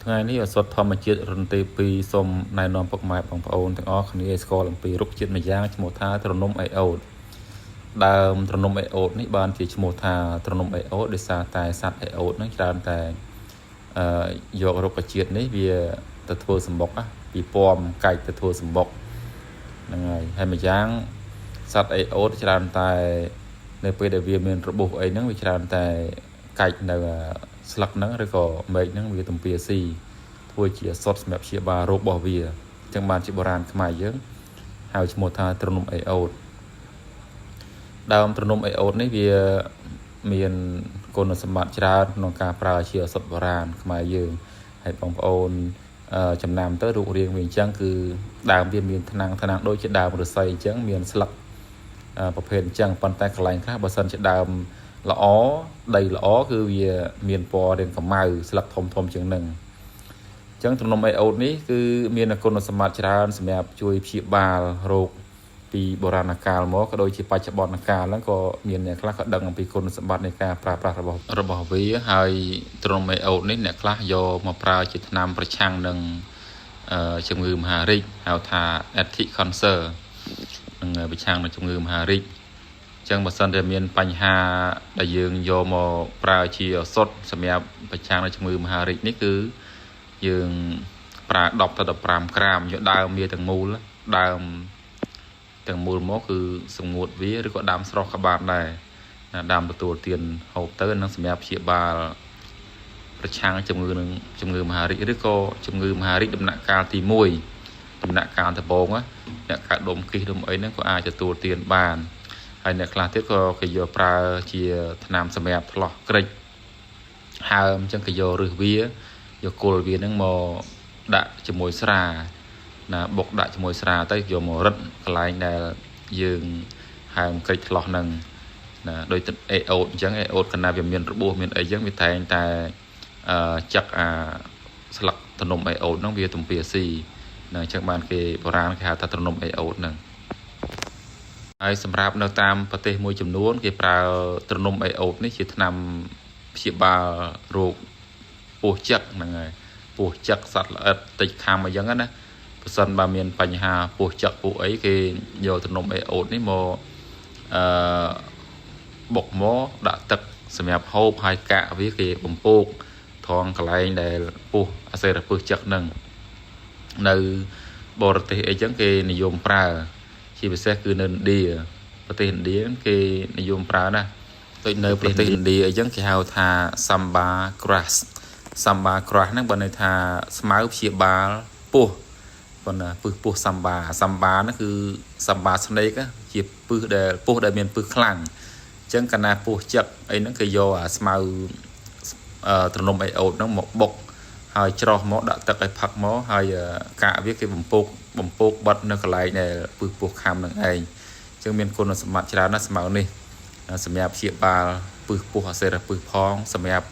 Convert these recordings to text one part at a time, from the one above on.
ថ្ងៃនេះឱសថធម្មជាតិរុនទេពីសូមណែនាំពុកម៉ែបងប្អូនទាំងអស់គ្នាឲ្យស្គាល់អំពីរុក្ខជាតិម្យ៉ាងឈ្មោះថាទ្រនំអេអូតដើមទ្រនំអេអូតនេះបានជាឈ្មោះថាទ្រនំអេអូតដោយសារតែសត្វអេអូតហ្នឹងច្រើនតែអឺយករុក្ខជាតិនេះវាទៅធ្វើសម្បុកពីពំកាច់ទៅធ្វើសម្បុកហ្នឹងហើយហើយម្យ៉ាងសត្វអេអូតច្រើនតែនៅពេលដែលវាមានរបួសអីហ្នឹងវាច្រើនតែកាច់នៅស្លឹកហ្នឹងឬក៏មែកហ្នឹងវាទំពាស៊ីធ្វើជាឱសថសម្រាប់ព្យាបាលរោគរបស់វាអញ្ចឹងបានជាបុរាណខ្មែរយើងហៅឈ្មោះថាទ្រនំអេអូតដើមទ្រនំអេអូតនេះវាមានគុណសម្បត្តិច្រើនក្នុងការប្រើជាឱសថបុរាណខ្មែរយើងហើយបងប្អូនចំណាំទៅរូបរាងវាអញ្ចឹងគឺដើមវាមានថ្នាំងថ្នាំងដូចជាដើមឫស្សីអញ្ចឹងមានស្លឹកប្រភេទអញ្ចឹងប៉ុន្តែកន្លែងខ្លះបើសិនជាដើមល្អដីល្អគឺវាមានពណ៌រាងកម្ៅស្លឹកធំធំជាងនឹងអញ្ចឹងទំនំអេអូតនេះគឺមានគុណសម្បត្តិច្រើនសម្រាប់ជួយព្យាបាលរោគពីបុរាណកាលមកក៏ដូចជាបច្ចុប្បន្នកាលហ្នឹងក៏មានអ្នកខ្លះក៏ដឹងអំពីគុណសម្បត្តិនៃការប្រើប្រាស់របស់វាហើយទ្រនំអេអូតនេះអ្នកខ្លះយកមកប្រើជាថ្នាំប្រឆាំងនឹងជំងឺមហារីកហៅថា anti cancer នឹងប្រឆាំងនឹងជំងឺមហារីកអញ្ចឹងបើសិនតែមានបញ្ហាដែលយើងយកមកប្រើជាឱសថសម្រាប់ប្រឆាំងនឹងជំងឺមហារីកនេះគឺយើងប្រើ10ទៅ15ក្រាមយកដើមវាទាំងមូលដើមទាំងមូលមកគឺសម្ងួតវាឬក៏ដើមស្រស់ក៏បានដែរដើមទទួលទានហូបទៅនឹងសម្រាប់ព្យាបាលប្រឆាំងជំងឺនឹងជំងឺមហារីកឬក៏ជំងឺមហារីកដំណាក់កាលទី1ដំណាក់កាលដំបូងអ្នកកើតដុំគិះដុំអីហ្នឹងក៏អាចទទួលទានបានហើយអ្នកខ្លះទៀតក៏គេយកប្រើជាថ្នាំសម្រាប់ថ្លោះក្រិចហើមអញ្ចឹងគេយកឫសវាយកគល់វាហ្នឹងមកដាក់ជាមួយស្រាណាបុកដាក់ជាមួយស្រាទៅយកមករឹតកន្លែងដែលយើងហើមក្រិចថ្លោះហ្នឹងណាដូចទឹកអេអូតអញ្ចឹងអេអូតកាលណាវាមានរបួសមានអីអញ្ចឹងវាតែងតែអឺចឹកអាស្លឹកទំនំអេអូតហ្នឹងវាទំពាស៊ីណាអញ្ចឹងបានគេបុរាណគេហៅថាទំនំអេអូតហ្នឹងហើយសម្រាប់នៅតាមប្រទេសមួយចំនួនគេប្រើទ្រនំអេអូតនេះជាថ្នាំព្យាបាលរោគពោះចឹកហ្នឹងហើយពោះចឹកសត្វល្អិតតិចខាំអីចឹងណាប្រសិនបើមានបញ្ហាពោះចឹកពោះអីគេយកទ្រនំអេអូតនេះមកអឺបុកមកដាក់ទឹកសម្រាប់ហូបហើយកាក់វាគេបំពោកថងកន្លែងដែលពោះអាសេរពឹសចឹកហ្នឹងនៅបរទេសអីចឹងគេនិយមប្រើជាពិសេសគឺនៅឥណ្ឌាប្រទេសឥណ្ឌាគេនិយមប្រើណាស់ដូចនៅប្រទេសឥណ្ឌាអីចឹងគេហៅថា Samba grass Samba grass ហ្នឹងបើន័យថាស្មៅព្យាបាលពោះប៉ុន្តែពឹសពោះ Samba Samba ហ្នឹងគឺ Samba snake ជាពឹសដែលពោះដែលមានពឹសខ្លាំងអញ្ចឹងកាលណាពោះចឹកអីហ្នឹងគេយកអាស្មៅទ្រនំអេអូតហ្នឹងមកបុកហើយច្រោះមកដាក់ទឹកឲ្យផឹកមកហើយកាកវាគេបំពោកបំពោកបិទនៅកន្លែងដែលពឹសពោះខាំនឹងឯងអញ្ចឹងមានគុណសម្បត្តិច្រើនណាស់ស្មៅនេះសម្រាប់ព្យាបាលពឹសពោះអាសេរពឹសផងសម្រាប់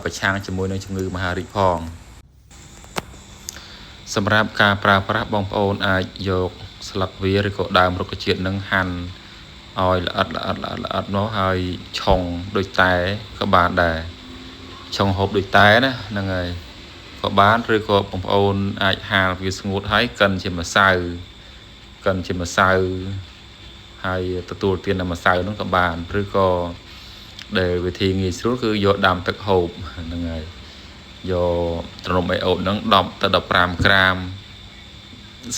ប្រឆាំងជាមួយនឹងជំងឺមហារីកផងសម្រាប់ការប្រើប្រាស់បងប្អូនអាចយកស្លឹកវាឬក៏ដើមរុក្ខជាតិនឹងហាន់ឲ្យល្អិតល្អិតល្អិតល្អិតមកហើយឆុងដូចតែក៏បានដែរឆុងហូបដូចតែណាហ្នឹងហើយក៏បានឬក៏បងប្អូនអាចហាលវាស្ងួតហើយកិនជាម្សៅកិនជាម្សៅហើយទទួលទានតែម្សៅហ្នឹងក៏បានឬក៏ដែលវិធីងាយស្រួលគឺយកដាំទឹកហូបហ្នឹងហើយយកទ្រនំអេអូតហ្នឹង10ទៅ15ក្រាម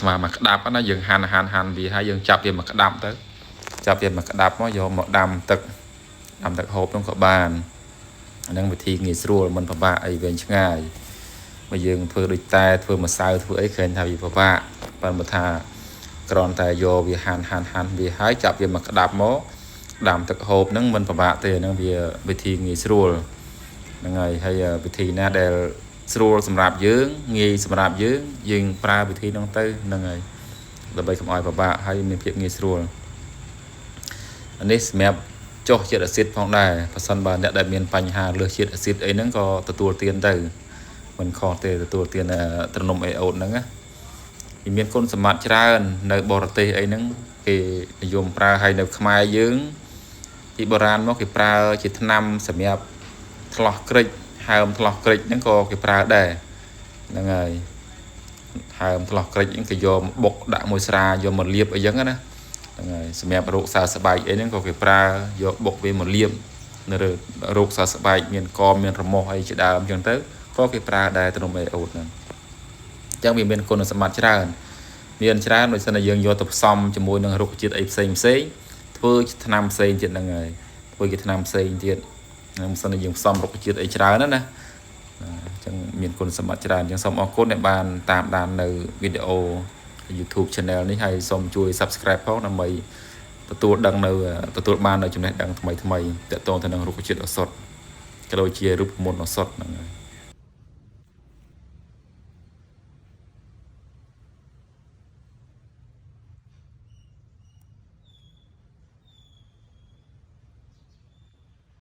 ស្មើមួយក្តាប់ណាយើងហាន់ហាន់ហាន់វាហើយយើងចាប់វាមួយក្តាប់ទៅចាប់វាមួយក្តាប់មកយកមកដាំទឹកដាំទឹកហូបហ្នឹងក៏បានអាហ្នឹងវិធីងាយស្រួលមិនពិបាកអីវែងឆ្ងាយបើយើងធ្វើដូចតែធ្វើម្សៅធ្វើអីឃើញថាវាពិបាកប៉ុន្តែថាគ្រាន់តែយកវាហាន់ហាន់ហាន់វាហើយចាប់វាមកក្តាប់មកដាំទឹកហូបហ្នឹងមិនពិបាកទេហ្នឹងវាវិធីងាយស្រួលហ្នឹងហើយហើយវិធីណាដែលស្រួលសម្រាប់យើងងាយសម្រាប់យើងយើងប្រើវិធីហ្នឹងទៅហ្នឹងហើយដើម្បីកុំឲ្យពិបាកហើយមានភាពងាយស្រួលអានេះសម្រាប់ចុះជាតិអាស៊ីតផងដែរបើសិនបើអ្នកដែលមានបញ្ហាលើសជាតិអាស៊ីតអីហ្នឹងក៏ទទួលទានទៅមិនខុសទេទទួលទានទ្រនំអេអូតហ្នឹងណាវាមានគុណសម្បត្តិច្រើននៅបរទេសអីហ្នឹងគេនិយមប្រើហើយនៅខ្មែរយើងពីបុរាណមកគេប្រើជាថ្នាំសម្រាប់ថ្លោះក្រិចហើមថ្លោះក្រិចហ្នឹងក៏គេប្រើដែរ ហ្នឹងហើយហើមថ្លោះក្រិចហ្នឹងគេយកមកបុកដាក់មួយស្រាយកមកលាបអីចឹងណាហ្នឹងហើយសម្រាប់រោគសើស្បែកអីហ្នឹងក៏គេប្រើយកបុកវាមកលាបនៅលើរោគសើស្បែកមានកមានរមាស់អីជាដើមចឹងទៅក៏គេប្រើដែរទ្រនំអេអូតហ្នឹងអញ្ចឹងវាមានគុណសម្បត្តិច្រើនមានច្រើនដូចសិនតែយើងយកទៅផ្សំជាមួយនឹងរុក្ខជាតិអីផ្សេងផ្សេងធ្វើជាថ្នាំផ្សេងទៀតហ្នឹងហើយធ្វើជាថ្នាំផ្សេងទៀតហ្នឹងមិនសិនតែយើងផ្សំរុក្ខជាតិអីច្រើនណាណាអញ្ចឹងមានគុណសម្បត្តិច្រើនអញ្ចឹងសូមអរគុណដែលបានតាមដាននៅវីដេអូ YouTube Channel នេះហើយសូមជួយ Subscribe ផងដើម្បីទទួលដឹងនៅទទួលបាននៅចំណេះដឹងថ្មីថ្មីទាក់ទងទៅនឹងរុក្ខជាតិឱសថក៏ដូចជារូបមន្តឱសថហ្នឹងហើយ។